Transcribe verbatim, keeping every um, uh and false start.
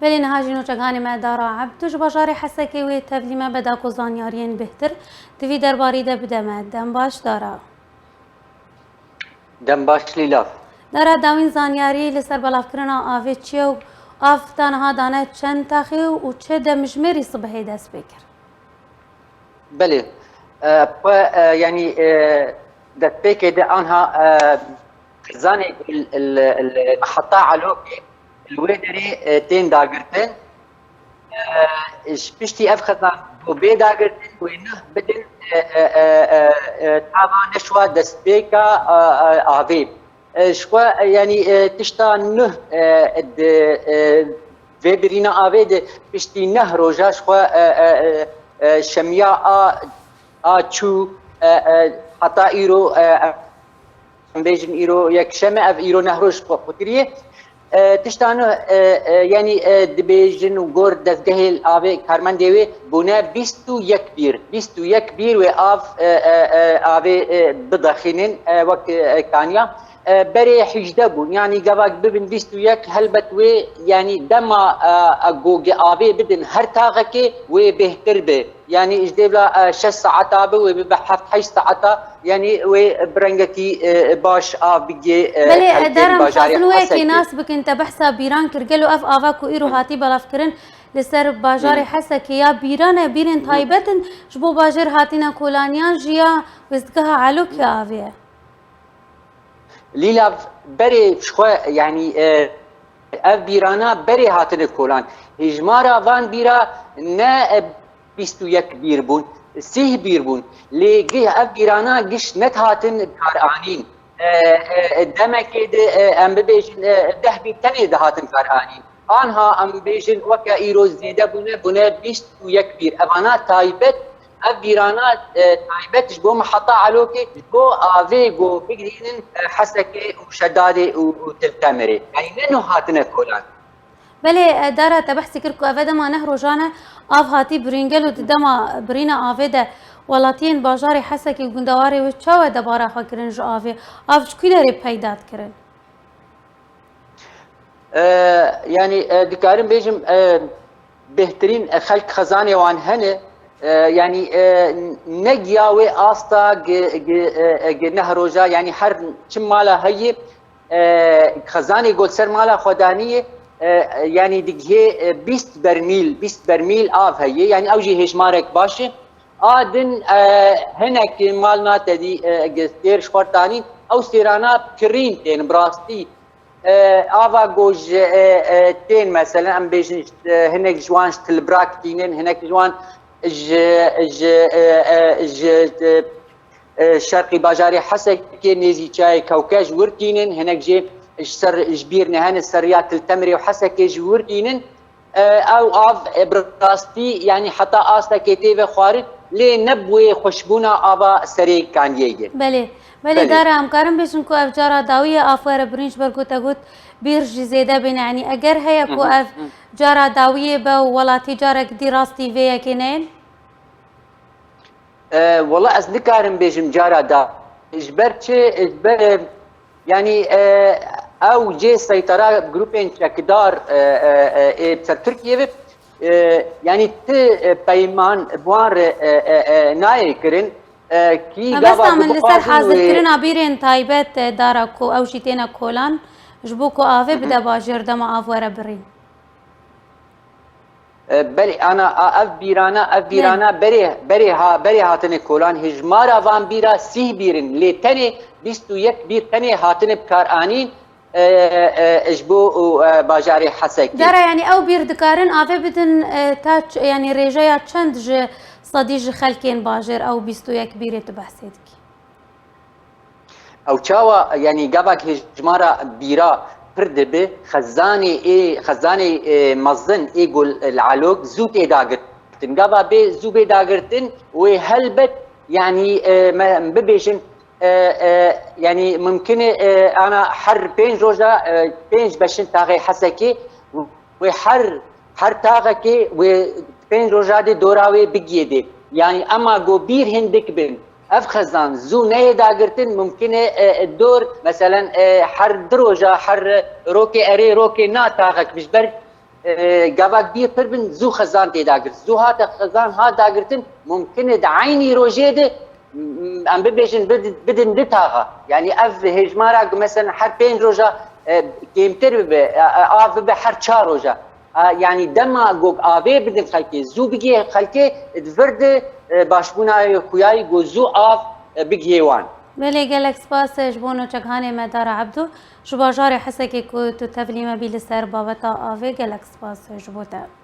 Belê niha jî nûçeganê me Dara Ebdû ji bajarê Hesekê wê tevlî me be da ku zanyariyên bêhtir di vî derbarî de bide me. Dem baş Dara. Dem baş Lîlav. Dara, dawîn zanyarî li ser belavkirina avê çi ye û av ta niha dane çend taxê û çi demjimêrî sibehê dest pê kir? Belê. E, xwe, e, yanî, e, destpêkê de anha, e, zanê li, li, li heta Elokê li wê derê, e, tên dagirtin. E, ji piştî ev xezan bû bê dagirtin, wê nuh bidin, e, e, e, e, e, tava neşwa destpêka, e, e, avê. E, ji xwe, e, yanî, e, tişta nuh, e, di, e, vê birîna avê de piştî neh roja ji xwe, e, e, e, e, şemiya a, a çû, e, e, heta îro, e, e, em bêjin îro yekşem e, ev îro neh roj ji xwe xwe kiriye. E, tişta nuh, e, e, yanî, e, dibêjin û gor dezgehê avê karmendê wê bûne bîst û yek bîr. Bîst û yek bîr wê av, e, e, e, avê, e, bidexînin, e, wek, e, kaniya. E, berê hîjdeh bûn. Yanî gavak bibin bîst û yek, helbet wê, yanî dema, e, e, ku gi avê bidin her taxekê wê bêhtir be. Yanî ji dêvla, e, şeş saeta bi wê bibe heft heşt saeta, yanî wê bi rengekî, e, baş av bigê, e, Belê, xelkên Dara, em bajarê dixwazin wê yekê Hesekê. Nas bikin, te behsa bîran kir. Gelo ev ava ku îro Hı. hatî belavkirin li ser bajarê Hı. Hesekê ya bîran e, bîrên Hı. taybet in ji bo bajêr hatine kolaniyan jî ya wêstgeha Elokê avê ye? Lîla berê ji xwe, yanî, e, ev bîrana berê hatine kolan. Hêjmara van bîra ne, e, bîst û yek bîr bûn, sîh bîr bûn. Lê gih ev bîrana giş nedihatin karanîn. E, e, e, demekê de, e, em bibêjin, e, deh bîr tenê dihatin karanîn. Anha em bêjin weke îro zêde bûne, bûne bîst û yek bîr. Evana taybet, ev bîrana, e, taybet ji bo miheta Elokê, ji bo avê ku bigihînin, e, Hesekê û Şedadê û, û Til Temirê. Yanî ne nuh hatine kolan. Belê, e, Dara, te behsî kir ku eve dema neh rojan e, av hatî birîn. Gelo di dema birîna avê de welatiyên bajarê Hesekê û gundewarê wê çawa debara xwe kirin ji avê? Av ji kû derê peyda dikirin? E, yanî, e, dikarim bêjim, e, bêhtirîn, e, xelk xezanê wan hene, e, yanî, e, negiya wê asta gi, gi, e, e, gi neh roja, yanî her çi mala heye, e, xezanê ku li ser mala xwe danî ye, e, e, yanî digihê, e, bîst bermîl, bîst bermîl av heye, yanî ew jî hêjmarek baş e. A din, e, hinek mal nate dî, e, gi sêr ji xwe danîn, ew sêrana kirîn tên, bi rastî. E, ava ku ji, e, e, tên, meselen, em bêjin, e, hinek ji wan ji Tilbrak tînin, hinek ji wan ji, ji, e, e, ji, e, e, şerqî bajarê Hesekê nêzî çayê Kewke ji wir tînin, hinek jê ji ser, ji bîr nehene ser riya Til Temirê û Hesekê ji wir tînin. E, ew av, e, bi rastî, yanî heta astekê tê ve xwarin, lê ne bi wê xweşbûna ava serê kaniyê ye. Belê. Belê, Belê. Dara, em karin bêjin ku ev cara dawî ye av were birîn, ji ber ku te got bîr jî zêde bîne. Yanî eger heye ku Hı hı, ev hı. cara dawiyê be û welatî carek dî rastî vê yekê neyên? E, wela ez nikarim bêjim cara da. Ji ber çi? Ji ber, e, yanî, e, ew cê seytera grûpên çekdar, e, e, e, ê ser Tirkiyê ve, e, yanî ti, e, peyman bi wan re, e, e, e, nayê kirin, e, kî gava Mebesta min li ser bixwazin wê hazirkirina bîrên taybet, e, Dara, ku ew jî têne kolan, ji bo ku avê Hı hı. bide bajêr dema av were birîn. E, belê, ana, a, ev bîrana, ev Belê. bîrana berê, berê ha, berê hatine kolan, hêjmara van bîra sîh bîr in, lê tenê bîst û yek bîr tenê hatine bikaranîn, e, e, ji bo, e, bajarê Hesekê. Dara, yanî ew bîr dikarin avê bidin, e, ta ç-, yanî rêjeya çend ji sedî ji xelkên bajêr ew bîst û yek bîrê tu behsê dikî? Ew çawa, yanî gavak hêjmara bîra pir dibe, xezanê ê, xezanê, ê, mezin ê ku li Elok zû tê dagirtin. Gava bê zû bê dagirtin, wê helbet, yanî, e, me, em bibêjin, e, e, yanî mimkin e, e, ana her pênc roja, e, pênc beşin taxê Hesekê, wê her, her taxekê wê pênc roja dê dora wê bigiyê dê. Yanî ema ku bîr hindik bin, ev xezan zû neyê dagirtin, mimkin e, e, e, dor, meselen, e, her du roja, her rokê erê, rokê na taxek bi ji ber e, gava dibî pir bin zû xezan tê dagirt. Zû hate xezan hat dagirtin, mumkin e di eynî rojê de, m-, em bibêjin bid-, bidin di taxa. Yanî ev hêjmara ku mesela her pênc roja, e, kêmtir bibe, e, e, av bibe her çar roja. A, yanî dema gog avê bidin xelkê, zû bigihê xelkê, di vir de, e, başbûna xuyayî ku zû av, e, bigihê wan. Belê, gelek spas, e, ji bo noçekhanê me Dara Ebdû. Ji bajarê Hesekê ku tu tevlî me bî li ser babeta avê, gelek spas, e, ji bo te.